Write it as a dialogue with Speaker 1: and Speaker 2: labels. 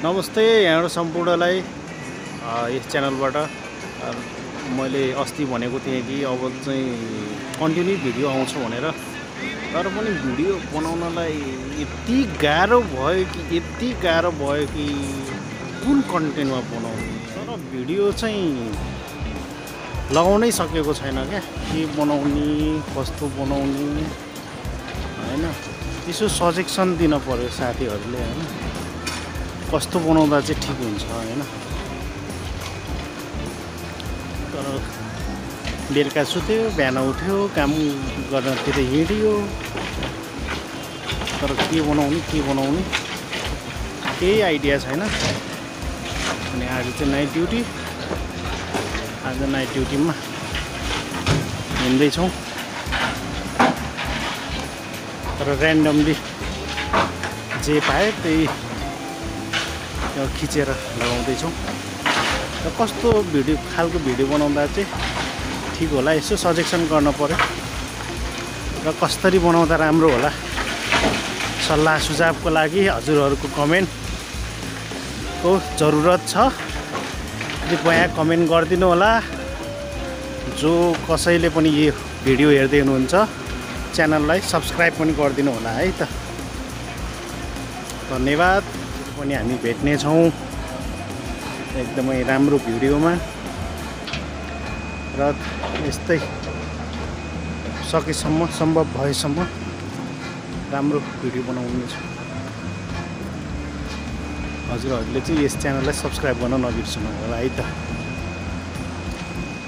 Speaker 1: नमस्ते यहाँहरु सम्पूर्णलाई यस च्यानलबाट मैले अस्ति भनेको थिएँ कि अब चाहिँ कन्टिन्यू भिडियो आउँछ भनेर। तर पनि भिडियो बनाउनलाई यति गाह्रो भयो कि कुन कन्टेन्टमा बनाउनु। तर भिडियो चाहिँ लगाउनै सकेको छैन क्या, के बनाउने कस्तो बनाउने हैन। यसो सजेसन दिन पर्यो साथीहरुले हैन, कस्तो बनाउँदा चाहिँ ठिक हुन्छ हैन। तर बेलुका सुत्यो, बिहान उठ्यो, काम गर्नतिर हिँड्यो, तर के बनाउने केही आइडिया छैन। अनि आज चाहिँ नाइट ड्युटी, आज नाइट ड्युटीमा हिँड्दैछौँ। तर ऱ्यान्डमली जे पाए त्यही खिचेर लगाउँदैछौँ। र कस्तो खालको भिडियो बनाउँदा चाहिँ ठिक होला यसो सजेसन गर्न पर्यो। र कसरी बनाउँदा राम्रो होला, सल्लाह सुझावको लागि हजुरहरूको कमेन्टको जरुरत छ। कृपया कमेन्ट गरिदिनु होला। जो कसैले पनि यो भिडियो हेर्दै हुनुहुन्छ च्यानललाई सब्स्क्राइब पनि गरिदिनु होला है त। धन्यवाद। पनि हामी भेट्ने छौँ एकदमै राम्रो भिडियोमा। र यस्तै सकेसम्म सम्भव भएसम्म राम्रो भिडियो बनाउने छु। हजुरहरूले चाहिँ यस च्यानललाई सब्स्क्राइब गर्न नबिर्सनु होला है त।